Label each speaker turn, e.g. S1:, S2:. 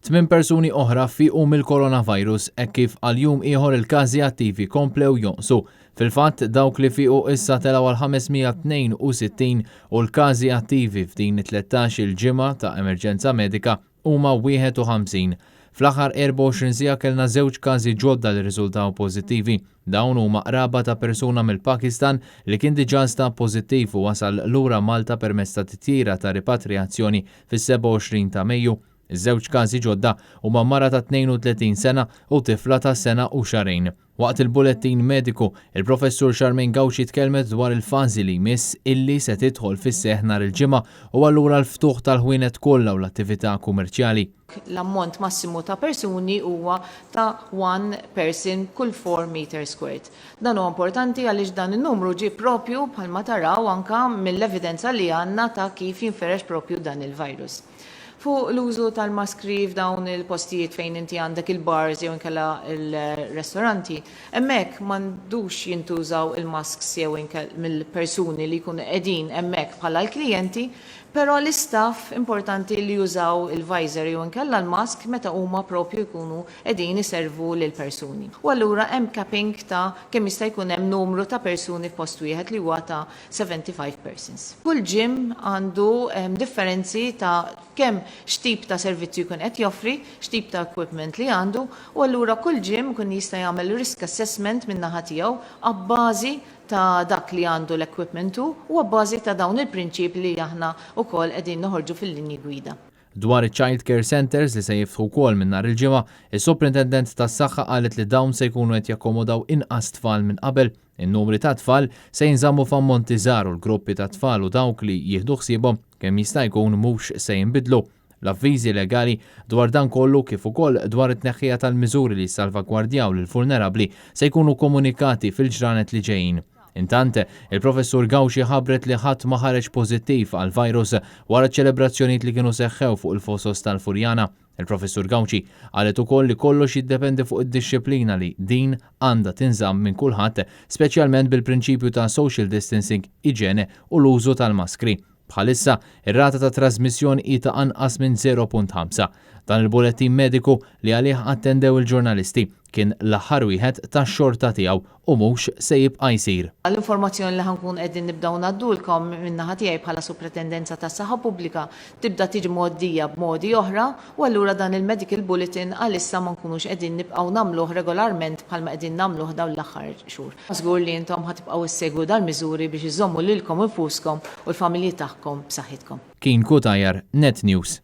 S1: Tmin persuni oħra fiequ mill-coronavirus hekk kif għal jum ieħor il-każi attivi komplew jonqsu. Fil-fatt, dawk li fiequ issa telgħu għal 562 u l-każi attivi f'din it-13 il ġimgħa ta' emerġenza medika huma 51. Fl-aħħar 24 siegħa kellna żewġ każi ġodda li rriżultaw pożittivi. Dawn huma qraba ta' persuna mill-Pakistan li kien diġà nstab pożittiv u wasal lura Malta permezz ta' titjira ta' ripatrijazzjoni fis-27 ta' Mejju. Iż-żewġ każi ġodda huma mara ta' 32 sena u tifla ta' sena u xahrejn. Waqt il-bulettin mediku, il-Professur Charmaine Gauci tkellmet dwar il-fażi li jmiss illi se tidħol fis-seħħ nhar il-Ġimgħa u allura l-ftuħ tal-ħwienet kollha u l-attività kummerċjali.
S2: L-ammont massimu ta' persuni huwa ta' one person kull 4 meter squared. Dan huwa importanti għaliex dan in-numru ġie propju bħalma taraw anka mill-evidenza li għandna ta' kif jinferex propju dan il-virus. Fuq l-użu tal-maskri f'dawn il-postijiet fejn inti għandek il-bars jew inkella l-restoranti, hemmhekk m'għandux jintużaw il-masks jew mill-persuni li jkunu qegħdin hemmhekk bħala l-klijenti, però l-istaff importanti li jużaw il-visor jew inkella l-mask meta huma propju jkunu qegħdin iservu lill-persuni. U allura hemm capping ta' kemm jista' jkun hemm numru ta' persuni f'post wieħed li huwa ta' 75 persons. Kull gym għandu differenzi ta' kemm x'tip ta' servizzi jkun qed joffri, x'tip ta' equipment li għandu u allura kull gym ikun jista' jagħmel risk assessment min-naħa tiegħu abbażi ta' dak li għandu l-equipment hu u abbażi ta' dawn il-prinċipji li aħna wkoll qegħdin noħorġu fil-linji gwida.
S1: Dwar iċ-child care centres li se jiftħu wkoll minn nhar il-Ġimgħa, is-Soprintendent tas-Saħħa qalet li dawn se jkunu qed jakkomodaw inqas tfal minn qabel. In-numri ta' tfal se jinżammu f'ammonti żgħar u l-gruppi ta' tfal u dawk li jieħdu ħsiebhom kemm jista' jkun mhux se jinbidlu. L-avviżi legali dwar dan kollu kif ukoll dwar it-tneħħija tal-miżuri li jissalvagwardjaw lill-vulnerabbli se jkunu komunikati fil-ġranet li ġejjin. Intant, il-Professur Gauci ħabbret li ħadd ma ħareġ pożittiv għall-virus wara ċ-ċelebrazzjonijiet li kienu seħħew fuq il-fosos tal-Furjana. Il-Professur Gauci qalet ukoll li kollox jiddependi fuq id-dixxiplina li din għandha tinżamm minn kulħadd, speċjalment bil-prinċipju ta' social distancing, iġene u l-użu tal-maskri. Bħalissa, ir-rata ta' trażmissjoni hi ta' anqas minn 0.5. Dan il-bulettin mediku li għalih attendew il-ġurnalisti kien l-aħħar wieħed tax-xorta tiegħu u mhux se jibqa' jsir.
S2: L-informazzjoni li ħa nkun qegħdin nibdew ngħaddulkom min-naħa tiegħi bħala Supretendenza tas-Saħħa Pubblika tibda tiġi mgħoddija b'modi oħra u allura dan il-medical bulletin għalissa ma nkunux qegħdin nibqgħu nagħmluh regolarment bħalma qegħdin nagħmluh dawn l-aħħar xhur. Żgur li intom ħa tibqgħu issegwu dal-miżuri biex iżżommu lilkom infuskom u l-familji tagħhkom b'saħħitkom.
S1: Keen Cutajar, Net News.